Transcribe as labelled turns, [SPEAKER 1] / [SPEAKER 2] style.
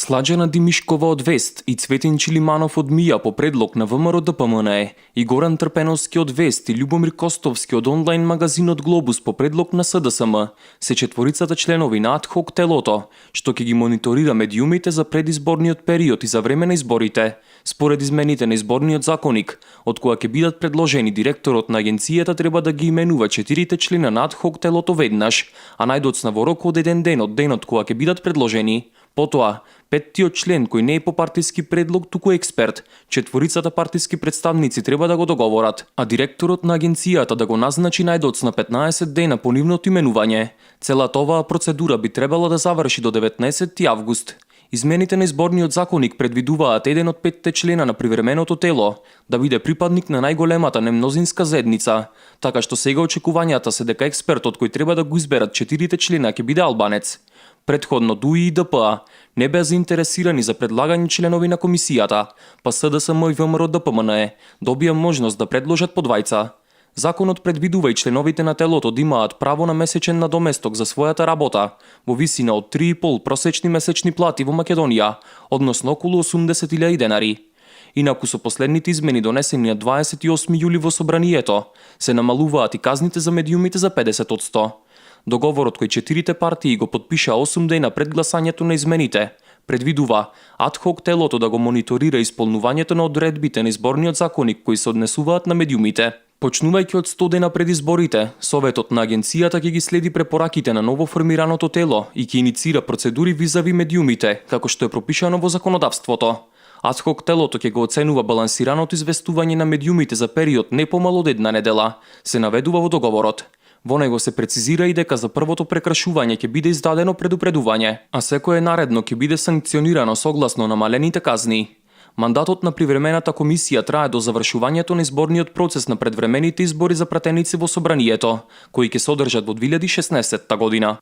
[SPEAKER 1] Сладжана Димишкова од Вест и Цветин Чилиманов од МИА по предлог на ВМРО ДПМНЕ и Горан Трпеновски од Вест и Љубомир Костовски од онлайн магазинот Глобус по предлог на СДСМ се четворицата членови на адхок телото, што ќе ги мониторира медиумите за предизборниот период и за време на изборите, според измените на изборниот законник, од која ќе бидат предложени директорот на агенцијата треба да ги именува 4 члена на адхок телото веднаш, а најдоцна во рок од 1 ден од денот кога ќе бидат предложени. Потоа, петтиот член кој не е по партиски предлог, туку експерт, четворицата партиски представници треба да го договорат, а директорот на агенцијата да го назначи најдоцна 15 дена по нивното именување. Целата оваа процедура би требала да заврши до 19 август. Измените на изборниот законник предвидуваат еден од 5 члена на привременото тело да биде припадник на најголемата немнозинска заедница, така што сега очекувањата се дека експертот кој треба да го изберат 4 члена ќе биде албанец. Предходно ДУИ и ДПА не беа заинтересирани за предлагање членови на комисијата, па СДСМ и ВМРО ДПМНЕ добија можност да предложат по двајца. Законот предвидува и членовите на телото да имаат право на месечен надоместок за својата работа во висина од 3,5 просечни месечни плати во Македонија, односно околу 80.000 денари. Инаку со последните измени донесени на 28 јули во собранието, се намалуваат и казните за медиумите за 50%. Договорот кој 4 партии го подпиша 8 дена пред гласањето на измените предвидува адхок телото да го мониторира исполнувањето на одредбите на изборниот законник кои се однесуваат на медиумите. Почнувајќи од 100 дена пред изборите, Советот на агенцијата ќе ги следи препораките на новоформираното тело и ќе иницира процедури визави медиумите, како што е пропишано во законодавството. Адхок телото ќе го оценува балансираното известување на медиумите за период не помало од една недела, се наведува во договорот. Во него се прецизира и дека за првото прекршување ќе биде издадено предупредување, а секое наредно ќе биде санкционирано согласно намалените казни. Мандатот на привремената комисија трае до завршувањето на изборниот процес на предвремените избори за пратеници во собранието, кои ќе се одржат во 2016 година.